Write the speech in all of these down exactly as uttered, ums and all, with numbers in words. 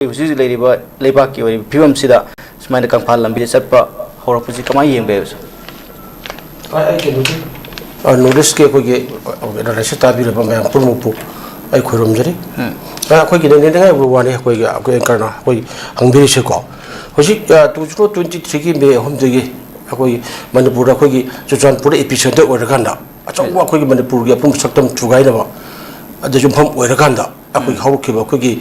ꯍꯧꯖꯤꯛ ꯍꯧꯖꯤꯛ ꯂꯩꯔꯤꯕ ꯂꯩꯕꯥꯛꯀꯤ ꯑꯣꯏꯔꯤꯕ ꯐꯤꯕꯝꯁꯤꯗ ꯁꯨꯃꯥꯏꯅ ꯀꯪꯐꯥꯜ ꯂꯝꯕꯤꯗ ꯆꯠꯄ ꯍꯧꯔꯛꯄꯁꯤ ꯀꯃꯥꯏꯅ ꯌꯦꯡꯕ ꯌꯥꯏ, ꯁꯥꯔ? ꯑ, ꯑꯩ ꯀꯩꯅꯣꯒꯤ, ꯑ, ꯅꯣꯔꯠ ꯏꯁꯀꯤ ꯑꯩꯈꯣꯏꯒꯤ, ꯑ, ꯑꯦꯅꯥꯂꯥꯏꯁꯤꯁ ꯇꯥꯕꯤꯔꯕ ꯃꯌꯥꯝ ꯄꯨꯝꯅꯃꯛꯄꯨ ꯑꯩ ꯈꯣꯏꯔꯨꯝꯖꯔꯤ꯫ ꯎꯝ꯫ ꯑ, ꯑꯩꯈꯣꯏꯒꯤ ꯅꯤꯡꯁꯤꯡꯅꯤꯡꯉꯥꯏ ꯑꯣꯏꯕ ꯋꯥꯅꯤ, ꯑꯩꯈꯣꯏꯒꯤ, ꯑꯩꯈꯣꯏ ꯑꯦꯡꯀꯔꯅ ꯑꯩꯈꯣꯏ ꯍꯪꯕꯤꯔꯤꯁꯦꯀꯣ꯫ ꯍꯧꯖꯤꯛ, ꯑ, two zero twenty three ꯒꯤ ꯃꯦ ꯑꯍꯨꯝꯗꯒꯤ ꯑꯩꯈꯣꯏ ꯃꯅꯤꯄꯨꯔꯗ, ꯑꯩꯈꯣꯏꯒꯤ ꯆꯨꯔꯆꯥꯟꯄꯨꯔꯗ ꯏꯄꯤ ꯁꯦꯟꯇꯔ ꯑꯣꯏꯔꯀꯥꯟꯗ, ꯑꯆꯧꯕ ꯑꯩꯈꯣꯏꯒꯤ ꯃꯅꯤꯄꯨꯔꯒꯤ ꯑꯄꯨꯟꯕ ꯁꯛꯇꯝ ꯊꯨꯒꯥꯏꯅꯕ ꯑꯗ ꯌꯨꯝꯐꯝ ꯑꯣꯏꯔꯀꯥꯟꯗ ꯑꯩꯈꯣꯏꯒꯤ ꯎꯝ꯫ ꯍꯧꯔꯛꯈꯤꯕ ꯑꯩꯈꯣꯏꯒꯤ,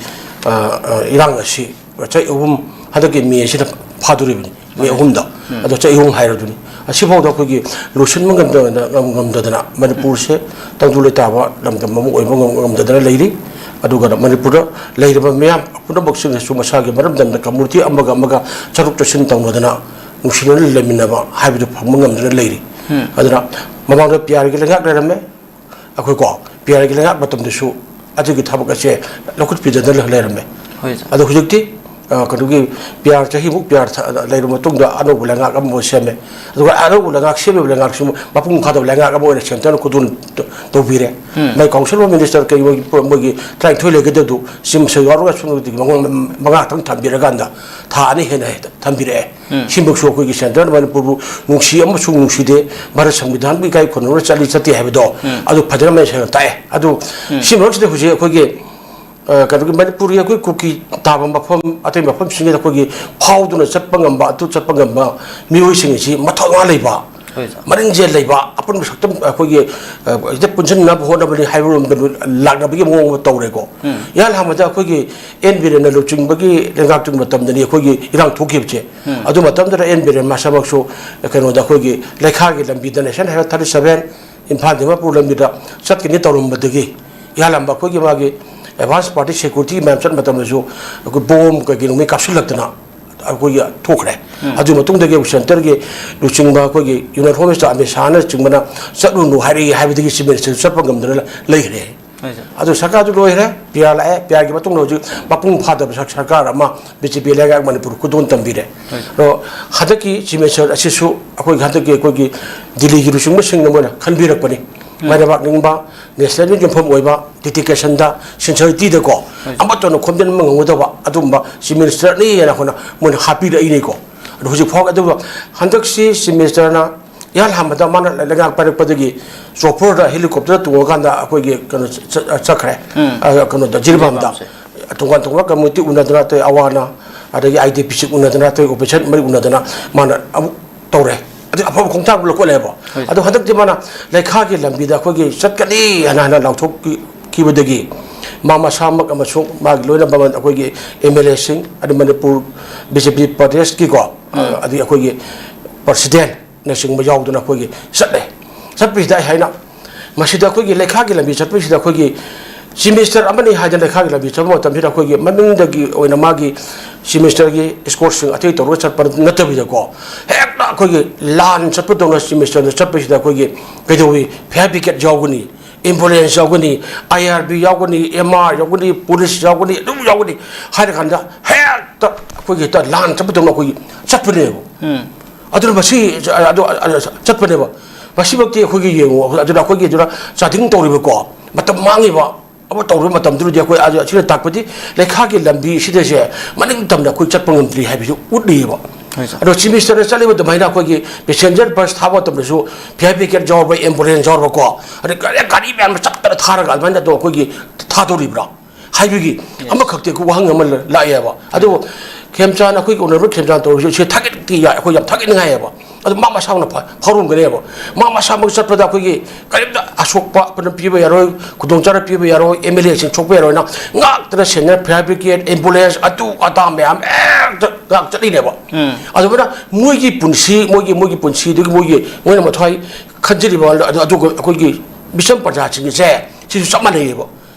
ꯑ, ꯑ, ꯏꯔꯥꯡ ꯑꯁꯤ ꯆꯍꯤ ꯑꯍꯨꯝ, ꯍꯟꯗꯛꯀꯤ ꯃꯦ ꯑꯁꯤꯗ ꯐꯥꯗꯣꯔꯤꯕꯅꯤ, ꯃꯦ ꯃꯥꯅꯦ꯫ ꯑꯍꯨꯝꯗ꯫ ꯎꯝ꯫ ꯑꯗꯣ ꯆꯍꯤ ꯑꯍꯨꯝ ꯍꯥꯏꯔꯗꯨꯅꯤ꯫ ꯑꯁꯤꯐꯥꯎꯗ ꯑꯩꯈꯣꯏꯒꯤ ꯂꯣꯏꯁꯤꯟꯕ ꯉꯝꯗꯗꯅ, ꯉꯝ-, ꯉꯝꯗꯗꯅ ꯃꯅꯤꯄꯨꯔꯁꯦ ꯇꯪꯗꯨ ꯂꯩꯇꯥꯕ ꯂꯝꯗꯝ ꯑꯃ ꯑꯣꯏꯕ ꯉꯝ-, ꯉꯝꯗꯗꯅ ꯂꯩꯔꯤ꯫ ꯑꯗꯨꯒ ꯃꯅꯤꯄꯨꯔꯗ ꯂꯩꯔꯤꯕ ꯃꯤꯌꯥꯝ ꯄꯨꯝꯅꯃꯛꯁꯤꯡꯅꯁꯨ ꯃꯁꯥꯒꯤ ꯃꯔꯝꯗꯝꯗ ꯀꯝꯃꯨꯅꯤꯇꯤ ꯑꯃꯒ ꯑꯃꯒ ꯆꯠꯊꯣꯛ ꯆꯠꯁꯤꯟ ꯇꯧꯅꯗꯅ, ꯅꯨꯡꯁꯤꯅꯅ ꯂꯩꯃꯤꯟꯅꯕ ꯍꯥꯏꯕꯗꯨ ꯐꯪꯕ ꯉꯝꯗꯅ ꯂꯩꯔꯤ꯫ ꯎꯝ꯫ ꯑꯗꯨꯅ ꯃꯃꯥꯡꯗ ꯄꯤ ꯑꯥꯔꯒꯤ ꯂꯩꯉꯥꯛ ꯂꯩꯔꯝꯃꯦ꯫ ꯑꯩꯈꯣꯏꯀꯣ, ꯄꯤ ꯑꯥꯔꯒꯤ ꯂꯩꯉꯥꯛ ꯃꯇꯝꯗꯁꯨ ꯑꯗꯨꯒꯤ ꯊꯕꯛ ꯑꯁꯦ ꯂꯧꯈꯠꯄꯤꯗꯅ ꯂꯩꯔꯝꯃꯦ꯫ ꯍꯣꯏ, ꯁꯥꯔ꯫ ꯑꯗꯣ ꯍꯧꯖꯤꯛꯇꯤ, ꯑ, ꯀꯩꯅꯣꯒꯤ ꯄꯤ ꯑꯥꯔ ꯆꯍꯤꯃꯨꯛ ꯄꯤ ꯑꯥꯔ ꯊ-, ꯂꯩꯔꯕ ꯃꯇꯨꯡꯗ ꯑꯅꯧꯕ ꯂꯩꯉꯥꯛ ꯑꯃ ꯁꯦꯝꯃꯦ꯫ ꯑꯗꯨꯒ ꯑꯅꯧꯕ ꯂꯩꯉꯥꯛ ꯁꯦꯝꯃꯤꯕ ꯂꯩꯉꯥꯛꯁꯤ ꯃꯄꯨꯡ ꯐꯥꯗꯕ ꯂꯩꯉꯥꯛ ꯑꯃ ꯑꯣꯏꯅ ꯁꯦꯟꯇꯔꯅ ꯈꯨꯗꯣꯜ ꯇ-, ꯇꯧꯕꯤꯔꯦ꯫ ꯎꯝ꯫ ꯃꯥꯏ council of minister ꯀꯩ ꯃꯣꯏꯒꯤ, ꯃꯣꯏꯒꯤ ꯇꯔꯥꯅꯤꯊꯣꯏ ꯂꯩꯒꯗꯕꯗꯨ ꯁꯤ ꯃꯁꯤꯡ ꯌꯥꯎꯔꯒ ꯁꯨꯞꯅꯒꯤ ꯃꯉꯥ, ꯃꯉꯥ ꯈꯛꯇꯪ ꯊꯝꯕꯤꯔꯀꯥꯟꯗ ꯊꯥ ꯑꯅꯤ ꯍꯦꯟꯅ ꯍꯦꯟꯅ ꯊꯝꯕꯤꯔꯛꯑꯦ꯫ ꯎꯝ꯫ ꯁꯤꯃꯛꯁꯨ ꯑꯩꯈꯣꯏꯒꯤ ꯁꯦꯟꯇꯔꯅ ꯃꯅꯤꯄꯨꯔꯕꯨ ꯅꯨꯡꯁꯤ ꯑꯃꯁꯨꯡ ꯅꯨꯡꯁꯤꯗꯦ, ꯚꯥꯔꯠ ꯁꯪꯕꯤꯙꯥꯟꯕꯨ ꯏꯀꯥꯏ ꯈꯨꯝꯅꯔ ꯆꯠꯂꯤ ꯆꯠꯇꯦ ꯍꯥꯏꯕꯗꯣ, ꯎꯝ꯫ ꯑꯗꯨ ꯐꯖꯅ ꯃꯌꯦꯛ ꯁꯦꯡꯅ ꯇꯥꯛꯑꯦ꯫ ꯑꯗꯨ ꯎꯝ꯫ ꯁꯤ ꯃꯔꯛꯁꯤꯗ ꯍꯧꯖꯤꯛ ꯑꯩꯈꯣꯏꯒꯤ, ꯑ, ꯀꯩꯅꯣꯒꯤ ꯃꯅꯤꯄꯨꯔꯒꯤ ꯑꯩꯈꯣꯏ ꯀꯨꯀꯤ ꯇꯥꯕ ꯃꯐꯝ, ꯑꯇꯩ ꯃꯐꯝꯁꯤꯡꯁꯤꯗ ꯑꯩꯈꯣꯏꯒꯤ ꯐꯥꯎꯗꯨꯅ ꯆꯠꯄ ꯉꯝꯕ, ꯑꯗꯨ ꯆꯠꯄ ꯉꯝꯕ ꯃꯤꯑꯣꯏꯁꯤꯡ ꯑꯁꯤ ꯃꯊꯧꯅꯥ ꯂꯩꯕ, ꯍꯣꯏ, ꯁꯥꯔ꯫ ꯃꯔꯤꯡꯖꯦꯜ ꯂꯩꯕ, ꯑꯄꯨꯟꯕ ꯁꯛꯇꯝ ꯑꯩꯈꯣꯏꯒꯤ, ꯑ, ꯍꯦꯛꯇ ꯄꯨꯟꯁꯤꯟꯅꯕ ꯍꯣꯠꯅꯕꯅꯤ ꯍꯥꯏꯕꯔꯣꯝꯗ ꯂꯥꯛꯅꯕꯒꯤ ꯃꯑꯣꯡ ꯑꯃ ꯇꯧꯔꯦꯀꯣ꯫ ꯎꯝ꯫ ꯏꯍꯥꯟ ꯍꯥꯟꯕꯗ ꯑꯩꯈꯣꯏꯒꯤ ꯑꯦꯟ ꯕꯤꯔꯦꯟꯅ ꯂꯨꯆꯤꯡꯕꯒꯤ ꯂꯩꯉꯥꯛꯇꯨꯒꯤ ꯃꯇꯝꯗꯅꯤ ꯑꯩꯈꯣꯏꯒꯤ ꯏꯔꯥꯡ ꯊꯣꯛꯈꯤꯕꯁꯦ꯫ ꯎꯝ꯫ ꯑꯗꯨ ꯃꯇꯝꯗꯨꯗ ꯑꯦꯟ ꯕꯤꯔꯦꯟ ꯃꯁꯥꯃꯛꯁꯨ ꯀꯩꯅꯣꯗ ꯑꯩꯈꯣꯏꯒꯤ ꯂꯩꯈꯥꯒꯤ ꯂꯝꯕꯤꯗ National Highway thirty seven Imphal Dimapur ꯂꯝꯕꯤꯗ ꯆꯠꯀꯅꯤ ꯇꯧꯔꯝꯕꯗꯒꯤ ꯏꯍꯥꯟ ꯍꯥꯟꯕ ꯑꯩꯈꯣꯏꯒꯤ ꯃꯥꯒꯤ advance party security ꯃꯌꯥꯝ ꯆꯠꯄ ꯃꯇꯝꯗꯁꯨ ꯑꯩꯈꯣꯏ ꯕꯣꯝ ꯀꯩꯀꯩ ꯅꯣꯡꯃꯩ ꯀꯥꯞꯁꯤꯜꯂꯛꯇꯅ ꯑꯩꯈꯣꯏꯒꯤ ꯊꯣꯛꯈ꯭ꯔꯦ꯫ ꯎꯝ꯫ ꯑꯗꯨꯒꯤ ꯃꯇꯨꯡꯗꯒꯤ ꯑꯩꯈꯣꯏ ꯁꯦꯟꯇꯔꯒꯤ ꯂꯨꯆꯤꯡꯕ ꯑꯩꯈꯣꯏꯒꯤ Union Home Minister ꯑꯃꯤꯠ ꯁꯥꯍꯅ ꯆꯤꯡꯕꯅ ꯆꯠꯂꯨꯅꯨ ꯍꯥꯏꯔꯛꯏ ꯍꯥꯏꯕꯗꯒꯤ ꯆꯤꯐ ꯃꯤꯅꯤꯁꯇꯔꯁꯨ ꯆꯠꯄ ꯉꯝꯗꯅ ꯂꯩꯈ꯭ꯔꯦ꯫ ꯍꯣꯏ, ꯁꯥꯔ꯫ ꯑꯗꯨ ꯁꯔꯀꯥꯔꯗꯨ ꯂꯣꯏꯈ꯭ꯔꯦ, ꯄꯤ ꯑꯥꯔ ꯂꯥꯛꯑꯦ, ꯄꯤ ꯑꯥꯔꯒꯤ ꯃꯇꯨꯡꯗ ꯍꯧꯖꯤꯛ ꯃꯄꯨꯡ ꯐꯥꯗꯕ ꯁꯔ-, ꯁꯔꯀꯥꯔ ꯑꯃ ꯕꯤ ꯖꯦ ꯄꯤ ꯂꯩꯉꯥꯛ ꯃꯅꯤꯄꯨꯔ ꯈꯨꯗꯣꯟ ꯇꯝꯕꯤꯔꯦ꯫ ꯍꯣꯏ, ꯁꯥꯔ꯫ ꯑꯗꯣ ꯍꯟꯗꯛꯀꯤ ꯆꯤꯐ ꯃꯤꯅꯤꯁꯇꯔ ꯑꯁꯤꯁꯨ ꯑꯩꯈꯣꯏꯒꯤ ꯍꯟꯗꯛꯀꯤ ꯑꯩꯈꯣꯏꯒꯤ ꯗꯤꯜꯂꯤꯒꯤ ꯂꯨꯆꯤꯡꯕꯁꯤꯡꯅ ꯃꯣꯏꯅ ꯈꯟꯕꯤꯔꯛꯄꯅꯤ꯫ ꯃꯥꯏ ꯂꯩꯕꯥꯛ ꯅꯤꯡꯕ, ꯅꯦꯁꯅꯦꯜꯒꯤ ꯌꯨꯝꯐꯝ ꯑꯣꯏꯕ, ꯗꯦꯗꯤꯀꯦꯁꯟꯗ, ꯁꯤꯟꯁꯤꯌꯔꯤꯇꯤꯗꯀꯣ, ꯍꯣꯏ꯫ ꯑꯃꯠꯇꯅ ꯈꯣꯝꯖꯤꯟꯕ ꯉꯝꯒꯗꯕ ꯑꯗꯨꯒꯨꯝꯕ ꯆꯤꯐ ꯃꯤꯅꯤꯁꯇꯔꯅꯤ ꯍꯥꯏꯅ ꯑꯩꯈꯣꯏꯅ ꯃꯣꯏꯅ ꯍꯥꯞꯄꯤꯔꯛꯏꯅꯤꯀꯣ꯫ ꯑꯗꯣ ꯍꯧꯖꯤꯛ ꯐꯥꯎ, ꯑꯗꯨꯒ ꯍꯟꯗꯛꯁꯤ ꯆꯤꯐ ꯃꯤꯅꯤꯁꯇꯔꯅ ꯏꯍꯥꯟ ꯍꯥꯟꯕꯗ ꯃꯥꯅ ꯂꯩꯉꯥꯛ ꯄꯥꯏꯔꯛꯄꯗꯒꯤ ꯆꯣꯄꯔꯗ, ꯍꯦꯂꯤꯀꯣꯞꯇꯔꯗ ꯇꯣꯡꯉꯀꯥꯟꯗ ꯑꯩꯈꯣꯏꯒꯤ ꯀꯩꯅꯣ ꯆ-, ꯆ-, ꯆꯠꯈ꯭ꯔꯦ꯫ ꯎꯝ꯫ ꯑ, ꯀꯩꯅꯣꯗ, ꯖꯤꯔꯤꯕꯥꯝꯗ꯫ ꯖꯤꯔꯤꯕꯥꯝꯁꯦ꯫ ꯇꯣꯉꯥꯟ ꯇꯣꯉꯥꯟꯕ ꯀꯝꯃꯨꯅꯤꯇꯤ ꯎꯅꯗꯅ, ꯑꯇꯩ ꯑꯋꯥꯅ, ꯑꯗꯒꯤ ꯑꯥꯏ ꯗꯤ ꯄꯤ ꯁꯤ ꯎꯅꯗꯅ, ꯑꯇꯩ ꯑꯣꯄꯔꯦꯁꯟ ꯃꯔꯤ ꯎꯅꯗꯅ ꯃꯥꯅ ꯑꯃꯨꯛ ꯇꯧꯔꯦ꯫ ꯑꯗꯨ ꯑꯐꯕ ꯈꯣꯡꯊꯥꯡ ꯂꯧꯈꯠꯂꯦꯕ꯫ ꯍꯣꯏ꯫ ꯑꯗꯣ ꯍꯟꯗꯛꯇꯤ ꯃꯥꯅ ꯂꯩꯈꯥꯒꯤ ꯂꯝꯕꯤꯗ ꯑꯩꯈꯣꯏꯒꯤ ꯆꯠꯀꯅꯤ ꯍꯥꯏꯅ, ꯍꯥꯏꯅ ꯂꯥꯎꯊꯣꯛꯈꯤꯕꯗꯒꯤ ꯃꯥ ꯃꯁꯥꯃꯛ ꯑꯃꯁꯨꯡ ꯃꯥꯒꯤ ꯂꯣꯏꯅꯕ ꯑꯩꯈꯣꯏꯒꯤ ꯑꯦꯝ ꯑꯦꯜ ꯑꯦꯁꯤꯡ, ꯑꯗꯩ ꯃꯅꯤꯄꯨꯔ ꯕꯤ ꯖꯦ ꯄꯤ ꯄ꯭ꯔꯗꯦꯁꯀꯤꯀꯣ, ꯎꯝ꯫ ꯑꯗꯒꯤ ꯑꯩꯈꯣꯏꯒꯤ ꯄ꯭ꯔꯁꯤꯗꯦꯟꯅꯆꯤꯡꯕ ꯌꯥꯎꯗꯅ ꯑꯩꯈꯣꯏꯒꯤ ꯆꯠꯂꯦ꯫ ꯆꯠꯄꯁꯤꯗ ꯑꯩ ꯍꯥꯏꯅ ꯃꯁꯤꯗ ꯑꯩꯈꯣꯏꯒꯤ ꯂꯩꯈꯥꯒꯤ ꯂꯝꯕꯤ ꯆꯠꯄꯁꯤꯗ ꯑꯩꯈꯣꯏꯒꯤ ꯆꯤꯐ ꯃꯤꯅꯤꯁꯇꯔ ꯑꯃꯅꯤ ꯍꯥꯏꯗꯅ ꯂꯩꯈꯥꯒꯤ ꯂꯝꯕꯤ ꯆꯠꯄ ꯃꯇꯝꯁꯤꯗ ꯑꯩꯈꯣꯏꯒꯤ ꯃꯅꯤꯡꯗꯒꯤ ꯑꯣꯏꯅ ꯃꯥꯒꯤ ꯆꯤꯐ ꯃꯤꯅꯤꯁꯇꯔꯒꯤ ꯏꯁꯀꯣꯔꯠꯁꯤꯡ ꯑꯇꯩ ꯇꯧꯔꯒ ꯆꯠꯄ ꯅꯠꯇꯕꯤꯗꯀꯣ, ꯍꯦꯛꯇ ꯑꯩꯈꯣꯏꯒꯤ ꯂꯥꯟ ꯆꯠꯄꯗꯧꯅ ꯆꯤꯐ ꯃꯤꯅꯤꯁꯇꯔꯅ ꯆꯠꯄꯁꯤꯗ ꯑꯩꯈꯣꯏꯒꯤ ꯀꯩꯗꯧꯏ, ꯐꯌꯔ ꯕ꯭ꯔꯤꯒꯦꯗ ꯌꯥꯎꯒꯅꯤ, ꯑꯦꯝꯕꯨꯂꯦꯟꯁ ꯌꯥꯎꯒꯅꯤ, ꯑꯥꯏ ꯑꯥꯔ ꯕꯤ ꯌꯥꯎꯒꯅꯤ, ꯑꯦꯝ ꯑꯥꯔ ꯌꯥꯎꯒꯅꯤ, ꯄꯨꯂꯤꯁ ꯌꯥꯎꯒꯅꯤ, ꯑꯗꯨꯝ ꯌꯥꯎꯒꯅꯤ ꯍꯥꯏꯔ ꯀꯥꯟꯗ ꯍꯦꯛꯇ ꯑꯩꯈꯣꯏꯒꯤ ꯍꯦꯛꯇ ꯂꯥꯟ ꯆꯠꯄꯗꯧꯅ ꯑꯩꯈꯣꯏꯒꯤ ꯆꯠꯄꯅꯦꯕ꯫ ꯎꯝ꯫ ꯑꯗꯨꯅ ꯃꯁꯤ, ꯑꯗꯨ, ꯑꯗꯨ ꯆꯠꯄꯅꯦꯕ꯫ ꯃꯁꯤꯃꯛꯇꯤ ꯑꯩꯈꯣꯏꯒꯤ ꯌꯦꯡꯉꯨ, ꯑꯗꯨꯅ ꯑꯩꯈꯣꯏꯒꯤ ꯑꯗꯨꯅ ꯆꯥꯗꯤꯡ ꯇꯧꯔꯤꯕꯀꯣ, ꯃꯇꯝ ꯃꯥꯡꯉꯤꯕ, ꯑꯃ ꯇꯧꯔꯤꯕ ꯃꯇꯝꯗꯨꯗꯗꯤ ꯑꯩꯈꯣꯏ ꯑꯗꯨ ꯑꯁꯤꯅ ꯇꯥꯛꯄꯗꯤ ꯂꯩꯈꯥꯒꯤ ꯂꯝꯕꯤ ꯁꯤꯗꯁꯦ ꯃꯅꯤꯡ ꯇꯝꯅ ꯑꯩꯈꯣꯏ ꯆꯠꯄ ꯉꯝꯗ꯭ꯔꯤ ꯍꯥꯏꯕꯁꯤ ꯎꯠꯂꯤꯑꯕ꯫ ꯍꯣꯏ, ꯁꯥꯔ꯫ ꯑꯗꯣ ꯆꯤꯐ ꯃꯤꯅꯤꯁꯇꯔꯅ ꯆꯠꯂꯤꯕ ꯑꯗꯨꯃꯥꯏꯅ ꯑꯩꯈꯣꯏꯒꯤ ꯄꯦꯁꯦꯟꯖꯔ ꯕꯁ ꯊꯥꯕ ꯃꯇꯝꯗꯁꯨ ꯐꯤꯌꯔ ꯕ꯭ꯔꯤꯒꯦꯗ ꯌꯥꯎꯔꯕ, ꯑꯦꯝꯕꯨꯂꯦꯟꯁ ꯌꯥꯎꯔꯕꯀꯣ, ꯑꯗꯩ ꯒꯥꯔꯤ, ꯒꯥꯔꯤ ꯃꯌꯥꯝ ꯆꯞꯇꯅ ꯊꯥꯔꯒ ꯑꯗꯨꯃꯥꯏꯅ ꯑꯗꯣ ꯑꯩꯈꯣꯏꯒꯤ ꯊꯥꯗꯣꯔꯤꯕ꯭ꯔꯥ ꯍꯥꯏꯕꯒꯤ Yes. ꯑꯃꯈꯛꯇꯤ ꯑꯩꯈꯣꯏ ꯋꯥꯍꯪ ꯑꯃ ꯂꯥꯛꯑꯦꯕ꯫ ꯑꯗꯨꯕꯨ ꯈꯦꯝꯆꯥꯟ, ꯑꯩꯈꯣꯏꯒꯤ ꯑꯣꯅꯔꯦꯕꯜ ꯈꯦꯝꯆꯥꯟ ꯇꯧꯔꯤꯁꯦ ꯁꯤ ꯊꯥꯒꯠꯇꯤ ꯌꯥꯏ, ꯑꯩꯈꯣꯏ ꯌꯥꯝ ꯊꯥꯒꯠꯅꯤꯡꯉꯥꯏꯑꯕ꯫ ꯑꯗꯨ ꯃꯥ ꯃꯁꯥꯅ ꯐ-, ꯐꯥꯎꯔꯝꯒꯅꯦꯕ꯫ ꯃꯥ ꯃꯁꯥꯃꯛ ꯆꯠꯄꯗ ꯑꯩꯈꯣꯏꯒꯤ ꯀꯔꯤꯝꯇ ꯑꯁꯣꯛꯄ ꯑꯩꯈꯣꯏꯅ ꯄꯤꯕ ꯌꯥꯔꯣꯏ, ꯈꯨꯗꯣꯡꯆꯥꯗꯕ ꯄꯤꯕ ꯌꯥꯔꯣꯏ, ꯑꯦꯝ ꯑꯦꯜ ꯑꯦꯁꯤꯡ ꯁꯣꯛꯄ ꯌꯥꯔꯣꯏꯅ ꯉꯥꯛꯇꯅ ꯁꯦꯟꯅ ꯐꯤꯌꯔ ꯕ꯭ꯔꯤꯒꯦꯗ, ꯑꯦꯝꯕꯨꯂꯦꯟꯁ, ꯑꯗꯨ ꯑꯗꯥ ꯃꯌꯥꯝ ꯍꯦꯛꯇ ꯉꯥꯛ ꯆꯠꯂꯤꯅꯦꯕ꯫ ꯎꯝ꯫ ꯑꯗꯨꯃꯥꯏꯅ ꯃꯣꯏꯒꯤ ꯄꯨꯟꯁꯤ, ꯃꯣꯏꯒꯤ, ꯃꯣꯏꯒꯤ ꯄꯨꯟꯁꯤꯗꯨꯒꯤ ꯃꯣꯏꯒꯤ, ꯃꯣꯏꯅ ꯃꯊ꯭ꯋꯥꯏ ꯈꯟꯖꯔꯤꯕ ꯑꯗꯨ, ꯑꯗꯨꯒ ꯑꯩꯈꯣꯏꯒꯤ ꯃꯤꯆꯝ ꯄ꯭ꯔꯖꯥꯁꯤꯡꯁꯦ ꯁꯤꯁꯨ ꯆꯞ ꯃꯥꯟꯅꯩꯌꯦꯕ꯫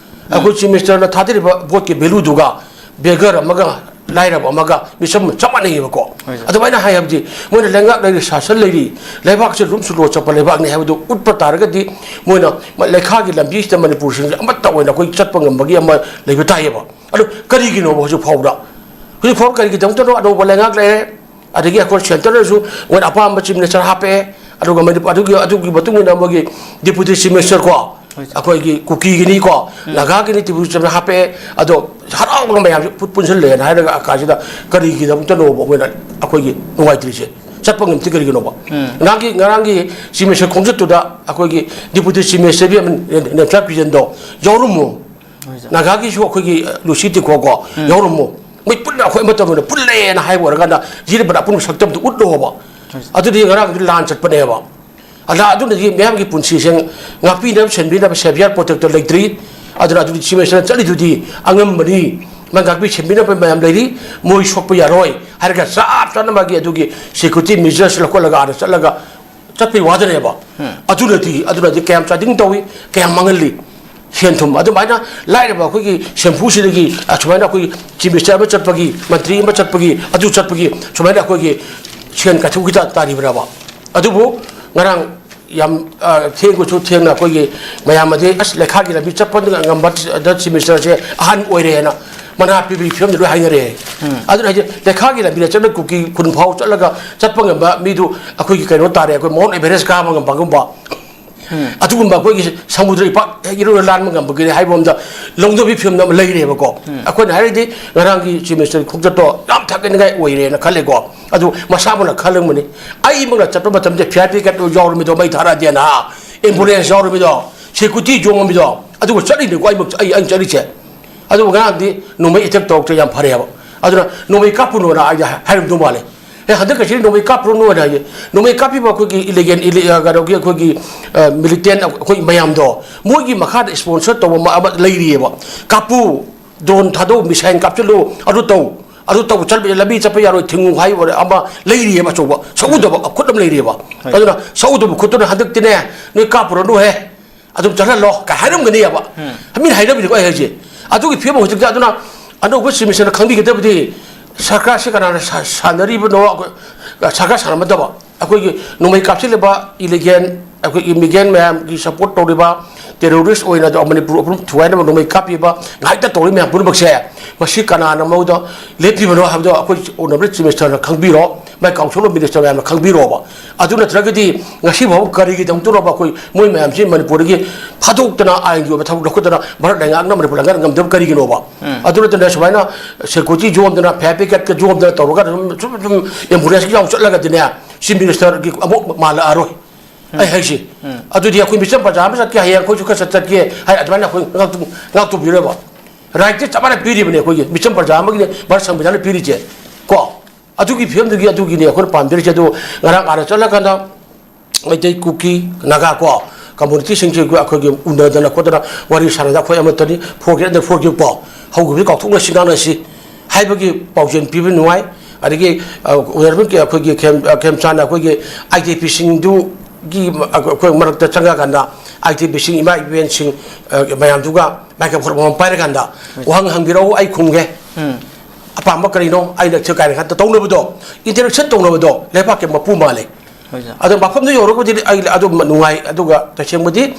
ꯑꯩꯈꯣꯏ ꯆꯤꯐ ꯃꯤꯅꯤꯁꯇꯔꯅ ꯊꯥꯗꯔꯤꯕ ꯚꯣꯠꯀꯤ ꯚꯦꯂꯨꯗꯨꯒ ꯕꯦꯒꯔ ꯑꯃꯒ ꯂꯥꯏꯔꯕ ꯑꯃꯒ ꯃꯤꯆꯝ ꯆꯞ ꯃꯥꯟꯅꯩꯌꯦꯕꯀꯣ꯫ ꯍꯣꯏ, ꯁꯥꯔ꯫ ꯑꯗꯨꯃꯥꯏꯅ ꯍꯥꯏ ꯍꯥꯏꯕꯗꯤ ꯃꯣꯏꯅ ꯂꯩꯉꯥꯛ ꯂꯩꯔꯤ, ꯁꯥꯁꯟ ꯂꯩꯔꯤ, ꯂꯩꯕꯥꯛꯁꯦ ꯂꯨꯝꯁꯨ ꯂꯣ ꯆꯠꯄ ꯂꯩꯕꯥꯛꯅꯤ ꯍꯥꯏꯕꯗꯨ ꯎꯠꯄ ꯇꯥꯔꯒꯗꯤ ꯃꯣꯏꯅ ꯂꯩꯈꯥꯒꯤ ꯂꯝꯕꯤꯁꯤꯗ ꯃꯅꯤꯄꯨꯔꯁꯤꯡꯁꯦ ꯑꯃꯠꯇ ꯑꯣꯏꯅ ꯑꯩꯈꯣꯏ ꯆꯠꯄ ꯉꯝꯕꯒꯤ ꯑꯃ ꯂꯩꯕ ꯇꯥꯏꯌꯦꯕ꯫ ꯑꯗꯨ ꯀꯔꯤꯒꯤꯅꯣꯕ ꯍꯧꯖꯤꯛ ꯐꯥꯎꯕꯗ? ꯍꯧꯖꯤꯛ ꯐꯥꯎꯕ ꯀꯔꯤꯒꯤꯗꯃꯛꯇꯅꯣ? ꯑꯅꯧꯕ ꯂꯩꯉꯥꯛ ꯂꯩꯔꯦ, ꯑꯗꯒꯤ ꯑꯩꯈꯣꯏ ꯁꯦꯟꯇꯔꯗꯁꯨ ꯃꯣꯏꯅ ꯑꯄꯥꯝꯕ ꯆꯤꯐ ꯃꯤꯅꯤꯁꯇꯔ ꯍꯥꯞꯄꯛꯑꯦ, ꯑꯗꯨꯒ ꯃꯅꯤꯄꯨꯔ ꯑꯗꯨꯒꯤ ꯑꯗꯨꯒꯤ ꯃꯇꯨꯡ ꯏꯟꯅ ꯃꯣꯏꯒꯤ deputy chief minister ꯀꯣ, ꯍꯣꯏ, ꯁꯥꯔ꯫ ꯑꯩꯈꯣꯏꯒꯤ ꯀꯨꯀꯤꯒꯤꯅꯤꯀꯣ, ꯎꯝ꯫ ꯅꯥꯒꯥꯒꯤꯅꯤ, ꯇ꯭ꯔꯤꯄꯨꯔꯥ ꯍꯥꯞꯄꯛꯑꯦ꯫ ꯑꯗꯣ ꯍꯔꯥꯎꯅ ꯃꯌꯥꯝꯁꯦ ꯄꯨ- ꯄꯨꯟꯁꯤꯜꯂꯦꯅ ꯍꯥꯏꯔꯒ ꯀꯥꯁꯤꯗ ꯀꯔꯤꯒꯤꯗꯃꯛꯇꯅꯣꯕ ꯑꯩꯈꯣꯏꯅ ꯑꯩꯈꯣꯏꯒꯤ ꯅꯨꯡꯉꯥꯏꯇ꯭ꯔꯤꯁꯦ? ꯆꯠꯄ ꯉꯝꯗ꯭ꯔꯤ ꯀꯔꯤꯒꯤꯅꯣꯕ? ꯎꯝ꯫ ꯉꯔꯥꯡꯒꯤ ꯉꯔꯥꯡꯒꯤ chief minister ꯈꯣꯡꯆꯠꯇꯨꯗ ꯑꯩꯈꯣꯏꯒꯤ deputy chief minister ꯅꯦꯝꯆꯥ ꯕꯤꯔꯦꯟꯗꯣ ꯌꯥꯎꯔꯝꯃꯣ꯫ ꯍꯣꯏ, ꯁꯥꯔ꯫ ꯅꯥꯒꯥꯒꯤꯁꯨ ꯑꯩꯈꯣꯏꯒꯤ, ꯑ, ꯂꯨꯁꯤ ꯇꯤꯈꯣꯀꯣ ꯎꯝ꯫ ꯌꯥꯎꯔꯝꯃꯣ꯫ ꯃꯣꯏ ꯄꯨꯟꯅ ꯑꯩꯈꯣꯏ ꯑꯃꯠꯇ ꯑꯣꯏꯅ ꯄꯨꯜꯂꯦꯅ ꯍꯥꯏꯕ ꯑꯣꯏꯔꯀꯥꯟꯗ ꯖꯤꯔꯤꯕꯗ ꯑꯄꯨꯟꯕ ꯁꯛꯇꯝꯗꯨ ꯎꯠꯂꯣꯕ꯫ ꯍꯣꯏ, ꯁꯥꯔ꯫ ꯑꯗꯨꯗꯤ ꯉꯔꯥꯡꯗꯤ ꯂꯥꯟ ꯆꯠꯄꯅꯦꯕ꯫ ꯑꯗ ꯑꯗꯨꯅꯗꯤ ꯃꯤꯌꯥꯝꯒꯤ ꯄꯨꯟꯁꯤꯁꯦ ꯉꯥꯛꯄꯤꯅꯕ, ꯁꯦꯟꯕꯤꯅꯕ savior protector ꯂꯩꯇ꯭ꯔꯤ꯫ ꯑꯗꯨꯅ ꯑꯗꯨꯗꯤ chief minister ꯆꯠꯂꯤꯗꯨꯗꯤ ꯑꯉꯝꯕꯅꯤ, ꯃꯥ ꯉꯥꯛꯄꯤ ꯁꯦꯟꯕꯤꯅꯕ ꯃꯌꯥꯝ ꯂꯩꯔꯤ꯫ ꯃꯣꯏ ꯁꯣꯛꯄ ꯌꯥꯔꯣꯏ ꯍꯥꯏꯔꯒ ꯆꯞ ꯆꯥꯅ ꯃꯥꯒꯤ ꯑꯗꯨꯒꯤ security measures ꯂꯧꯈꯠꯂꯒ ꯑꯥꯗ ꯆꯠꯂꯒ ꯆꯠꯄꯩ ꯋꯥꯗꯅꯦꯕ꯫ ꯎꯝ꯫ ꯑꯗꯨꯅꯗꯤ, ꯑꯗꯨꯅꯗꯤ ꯀꯌꯥꯝ ꯆꯥꯗꯤꯡ ꯇꯧꯏ, ꯀꯌꯥꯝ ꯃꯥꯡꯍꯜꯂꯤ꯫ ꯁꯦꯟ ꯊꯨꯝ ꯑꯗꯨꯃꯥꯏꯅ ꯂꯥꯏꯔꯕ ꯑꯩꯈꯣꯏꯒꯤ ꯁꯦꯝꯐꯨꯁꯤꯗꯒꯤ ꯑꯁꯨꯃꯥꯏꯅ ꯑꯩꯈꯣꯏꯒꯤ chief minister ꯑꯃ ꯆꯠꯄꯒꯤ, ꯃꯟꯇ꯭ꯔꯤ ꯑꯃ ꯆꯠꯄꯒꯤ, ꯑꯗꯨ ꯆꯠꯄꯒꯤ ꯁꯨꯃꯥꯏꯅ ꯑꯩꯈꯣꯏꯒꯤ ꯁꯦꯟ ꯀꯥꯏꯊꯣꯛꯈꯤ ꯇꯥ-, ꯇꯥꯔꯤꯕ꯭ꯔꯕ? ꯑꯗꯨꯕꯨ ꯉꯔꯥꯡ ꯌꯥꯝ, ꯑ, ꯊꯦꯡꯕꯁꯨ ꯊꯦꯡꯅ ꯑꯩꯈꯣꯏꯒꯤ ꯃꯌꯥꯝ ꯑꯗꯤ, "ꯑꯁ, ꯂꯩꯈꯥꯒꯤ ꯂꯝꯕꯤ ꯆꯠꯄ ꯉꯝꯕ chief minister ꯁꯦ ꯑꯍꯟ ꯑꯣꯏꯔꯦꯅ ꯃꯅꯥ ꯄꯤꯕꯒꯤ ꯐꯤꯕꯝꯗ ꯂꯣꯏ ꯍꯥꯏꯅꯔꯦ"꯫ ꯎꯝ꯫ ꯑꯗꯨꯅ ꯍꯥꯏꯁꯦ, ꯂꯩꯈꯥꯒꯤ ꯂꯝꯕꯤꯗ ꯆꯠꯂꯒ ꯀꯨꯀꯤ ꯈꯨꯟ ꯐꯥꯎ ꯆꯠꯂꯒ ꯆꯠꯄ ꯉꯝꯕ ꯃꯤꯗꯨ ꯑꯩꯈꯣꯏꯒꯤ ꯀꯩꯅꯣ ꯇꯥꯔꯦ, ꯑꯩꯈꯣꯏ Mount Everest ꯀꯥꯕ ꯉꯝꯕꯒꯨꯝꯕ꯫ ꯎꯝ꯫ ꯑꯗꯨꯒꯨꯝꯕ ꯑꯩꯈꯣꯏꯒꯤ ꯁꯃꯨꯗ꯭ꯔ ꯏꯄꯥꯛ ꯍꯦꯛ ꯏꯔꯣꯏꯔ ꯂꯥꯟꯕ ꯉꯝꯕꯒꯤꯅꯤ ꯍꯥꯏꯕ ꯑꯃꯗ ꯂꯧꯅꯕꯒꯤ ꯐꯤꯕꯝꯗ ꯑꯃ ꯂꯩꯔꯦꯕꯀꯣ꯫ ꯎꯝ꯫ ꯑꯩꯈꯣꯏꯅ ꯍꯥꯏꯔꯗꯤ ꯉꯔꯥꯡꯒꯤ chief minister ꯒꯤ ꯈꯣꯡꯆꯠꯇꯣ ꯌꯥꯝ ꯊꯥꯒꯠꯅꯤꯡꯉꯥꯏ ꯑꯣꯏꯔꯦꯅ ꯈꯜꯂꯦꯀꯣ꯫ ꯑꯗꯨ ꯃꯁꯥꯃꯛꯅ ꯈꯜꯂꯝꯒꯅꯤ꯫ ꯑꯩꯃꯛꯅ ꯆꯠꯄ ꯃꯇꯝꯗ fire brigade ꯌꯥꯎꯔꯝꯃꯤꯗꯣ, ꯃꯩ ꯊꯥꯔꯛꯑꯗꯤꯅ, ambulance ꯌꯥꯎꯔꯝꯃꯤꯗꯣ, security ꯌꯣꯡꯉꯝꯃꯤꯗꯣ, ꯑꯗꯨꯒ ꯆꯠꯂꯤꯅꯤꯀꯣ ꯑꯩꯃꯛ, ꯑꯩ, ꯑꯩꯅ ꯆꯠꯂꯤꯁꯦ꯫ ꯑꯗꯨꯕꯨ ꯉꯔꯥꯡꯗꯤ ꯅꯣꯡꯃꯩ attack ꯇꯧꯔꯛꯇ꯭ꯔꯦ, ꯌꯥꯝ ꯐꯔꯦꯕ꯫ ꯑꯗꯨꯅ ꯅꯣꯡꯃꯩ ꯀꯥꯞꯄꯨꯅꯣꯅ ꯑꯩꯗꯤ ꯍꯥꯏꯔꯝꯗꯧ ꯃꯥꯜꯂꯦ꯫ ꯑꯦ, ꯍꯟꯗꯛ ꯀꯩꯁꯤ ꯅꯣꯡꯃꯩ ꯀꯥꯞꯄꯨꯔꯅꯨ ꯍꯥꯏꯅ ꯍꯥꯏꯌꯦ꯫ ꯅꯣꯡꯃꯩ ꯀꯥꯞꯄꯤꯕ ꯑꯩꯈꯣꯏꯒꯤ illegal, ille-, ꯑ, ꯀꯩꯅꯣꯒꯤ ꯑꯩꯈꯣꯏꯒꯤ, ꯑ, militant ꯑꯩꯈꯣꯏ ꯃꯌꯥꯝꯗꯣ, ꯃꯣꯏꯒꯤ ꯃꯈꯥꯗ sponsor ꯇꯧꯕ ꯑꯃ, ꯑꯃ ꯂꯩꯔꯤꯑꯕ꯫ "ꯀꯥꯞꯄꯨ, drone ꯊꯥꯗꯧ, missile ꯀꯥꯞꯁꯤꯜꯂꯨ, ꯑꯗꯨ ꯇꯧ, ꯑꯗꯨ ꯇꯧ, ꯆꯠ-, ꯂꯝꯕꯤ ꯆꯠꯄ ꯌꯥꯔꯣꯏ, ꯊꯤꯡꯉꯨ" ꯍꯥꯏꯕ ꯑꯃ ꯂꯩꯔꯤꯑꯕ, ꯑꯆꯧꯕ ꯁꯛꯎꯗꯕ ꯈꯨꯠ ꯑꯃ ꯂꯩꯔꯤꯑꯕ꯫ ꯍꯣꯏ꯫ ꯑꯗꯨꯅ ꯁꯛꯎꯗꯕ ꯈꯨꯠꯇꯨꯅ ꯍꯟꯗꯛꯇꯤꯅꯦ, "ꯅꯣꯏ ꯀꯥꯞꯄꯨꯔꯅꯨꯍꯦ, ꯑꯗꯨꯝ ꯆꯠꯍꯜꯂꯣ" ꯀꯥꯏ ꯍꯥꯏꯔꯝꯒꯅꯦꯕ꯫ ꯎꯝ꯫ ꯃꯤꯅ ꯍꯥꯏꯅꯕꯤꯅꯤꯀꯣ ꯑꯩ ꯍꯥꯏꯁꯦ꯫ ꯑꯗꯨꯒꯤ ꯐꯤꯕꯝ ꯍꯧꯖꯤꯛꯇꯤ꯫ ꯑꯗꯨꯅ ꯑꯅꯧꯕ chief minister ꯅ ꯈꯪꯕꯤꯒꯗꯕꯗꯤ, ꯁꯔꯀꯥꯔꯁꯤ ꯀꯅꯥꯅ ꯁꯥ-, ꯁꯥꯟꯅꯔꯤꯕꯅꯣ? ꯑꯩꯈꯣꯏ ꯁꯔꯀꯥꯔ ꯁꯥꯟꯅꯃꯗꯕ, ꯑꯩꯈꯣꯏꯒꯤ ꯅꯣꯡꯃꯩ ꯀꯥꯞꯁꯤꯜꯂꯤꯕ illegal, ꯑꯩꯈꯣꯏꯒꯤ ꯃꯤꯒꯦꯟ ꯃꯌꯥꯝꯒꯤ support ꯇꯧꯔꯤꯕ terrorist ꯑꯣꯏꯅ ꯑꯗꯣ ꯃꯅꯤꯄꯨꯔ ꯑꯄꯨꯝ ꯊꯨꯒꯥꯏꯅꯕ ꯅꯣꯡꯃꯩ ꯀꯥꯞꯄꯤꯕ ꯉꯥꯏꯇ ꯇꯧꯔꯤ ꯃꯌꯥꯝ ꯄꯨꯝꯅꯃꯛꯁꯦ, ꯃꯁꯤ ꯀꯅꯥꯅ ꯃꯉꯣꯟꯗ ꯂꯦꯞꯄꯤꯕꯅꯣ ꯍꯥꯏꯕꯗꯣ ꯑꯩꯈꯣꯏ honourable chief minister ꯅ ꯈꯪꯕꯤꯔꯣ꯫ by Council of Minister ꯃꯌꯥꯝꯅ ꯈꯪꯕꯤꯔꯣꯕ꯫ ꯑꯗꯨ ꯅꯠꯇ꯭ꯔꯒꯗꯤ ꯉꯁꯤ ꯐꯥꯎꯕ ꯀꯔꯤꯒꯤꯗꯃꯛꯇꯅꯣꯕ ꯑꯩꯈꯣꯏ ꯃꯣꯏ ꯃꯌꯥꯝꯁꯤ ꯃꯅꯤꯄꯨꯔꯗꯒꯤ ꯊꯥꯗꯣꯛꯇꯅ ꯑꯥꯏꯟꯒꯤ ꯑꯣꯏꯕ ꯊꯕꯛ ꯂꯧꯈꯠꯇꯅ ꯚꯥꯔꯠ ꯂꯩꯉꯥꯛꯅ ꯃꯅꯤꯄꯨꯔ ꯂꯩꯉꯥꯛꯅ ꯉꯝꯗꯕ ꯀꯔꯤꯒꯤꯅꯣꯕ? ꯑꯗꯨ ꯅꯠꯇꯅ ꯁꯨꯃꯥꯏꯅ security ꯌꯣꯝꯗꯅ, fire brigade ꯀ ꯌꯣꯝꯗꯅ ꯇꯧꯔꯒ ꯑꯗꯨꯝ ꯁꯨꯝ ꯁꯨꯝ ambulance ꯀ ꯌꯥꯎ ꯆꯠꯂꯒꯗꯤꯅꯦ, Chief Minister ꯒꯤ ꯑꯃꯨꯛ ꯃꯥꯜꯂꯛꯑꯔꯣꯏ꯫ ꯑꯩ ꯍꯥꯏꯁꯤ, ꯑꯗꯨꯗꯤ ꯑꯩꯈꯣꯏ ꯃꯤꯆꯝ ꯄ꯭ꯔꯖꯥ ꯑꯃ ꯆꯠꯀꯦ, ꯍꯌꯦꯡ ꯑꯩꯈꯣꯏꯁꯨ ꯈꯔ ꯆꯠ-, ꯆꯠꯀꯦ ꯍꯥꯏ, ꯑꯗꯨꯃꯥꯏꯅ ꯑꯩꯈꯣꯏ ꯉꯥꯛꯇꯨ-, ꯉꯥꯛꯇꯨꯕꯤꯔꯣꯏꯕ꯫ Right ꯁꯦ ꯆꯞ ꯃꯥꯟꯅ ꯄꯤꯔꯤꯕꯅꯦ ꯑꯩꯈꯣꯏꯒꯤ ꯃꯤꯆꯝ ꯄ꯭ꯔꯖꯥ ꯑꯃꯒꯤꯅꯦ ꯚꯥꯔꯠ ꯁꯪꯕꯤꯙꯥꯟꯅ ꯄꯤꯔꯤꯁꯦ꯫ ꯀꯣ? ꯑꯗꯨꯒꯤ ꯐꯤꯕꯝꯗꯨꯒꯤ ꯑꯗꯨꯒꯤꯅꯦ ꯑꯩꯈꯣꯏꯅ ꯄꯥꯝꯕꯤꯔꯤꯁꯦ꯫ ꯑꯗꯨ ꯉꯔꯥꯡ ꯑꯥꯗ ꯆꯠꯂꯀꯥꯟꯗ ꯃꯩꯇꯩ, ꯀꯨꯀꯤ, ꯅꯥꯒꯥ ꯀꯣ, community ꯁꯤꯡꯁꯦ ꯑꯩꯈꯣꯏꯒꯤ ꯎꯅꯗꯅ ꯈꯣꯠꯇꯅ ꯋꯥꯔꯤ ꯁꯥꯟꯅꯗꯅ ꯑꯩꯈꯣꯏ ꯑꯃꯠꯇꯅꯤ, forget and forget ꯀꯣ, ꯍꯧꯈꯤꯕꯗꯨ ꯀꯥꯎꯊꯣꯛꯅꯁꯤ, ꯉꯥꯡꯅꯁꯤ ꯍꯥꯏꯕꯒꯤ ꯄꯥꯎꯖꯦꯜ ꯄꯤꯕ ꯅꯨꯡꯉꯥꯏ꯫ ꯑꯗꯒꯤ, ꯑ, ꯑꯣꯏꯔꯕ ꯑꯩꯈꯣꯏꯒꯤ ꯈꯦꯝ-, ꯑ, ꯈꯦꯝꯆꯥꯟꯅ ꯑꯩꯈꯣꯏꯒꯤ IDP ꯁꯤꯡꯗꯨꯒꯤ, ꯑ, ꯑꯩꯈꯣꯏ ꯃꯔꯛꯇ ꯆꯪꯉꯀꯥꯟꯗ IDP ꯁꯤꯡ, ꯏꯃꯥ ꯏꯕꯦꯟꯁꯤꯡ, ꯑ, ꯃꯌꯥꯝꯗꯨꯒ microphone ꯑꯃꯃꯝ ꯄꯥꯏꯔꯀꯥꯟꯗ ꯋꯥꯍꯪ ꯍꯪꯕꯤꯔꯛꯎ, ꯑꯩ ꯈꯨꯝꯒꯦ꯫ ꯑꯄꯥꯝꯕ ꯀꯔꯤꯅꯣ? ꯑꯩꯅ ꯁꯤ ꯀꯥꯏꯅ ꯈꯟꯇ ꯇꯧꯅꯕꯗꯣ, interaction ꯇꯧꯅꯕꯗꯣ ꯂꯩꯕꯥꯛꯀꯤ ꯃꯄꯨ ꯃꯥꯜꯂꯦ꯫ ꯍꯣꯏ, ꯁꯥꯔ꯫ ꯑꯗꯣ ꯃꯐꯝꯗꯨ ꯌꯧꯔꯒꯕꯨꯗꯤ ꯑꯩ ꯑꯗꯨꯝ ꯅꯨꯡꯉꯥꯏ, ꯑꯗꯨꯒ ꯇꯁꯦꯡꯕꯗꯤ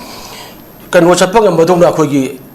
ꯀꯩꯅꯣ ꯆꯠꯄ ꯉꯝꯕꯗꯧꯅ ꯑꯩꯈꯣꯏꯒꯤ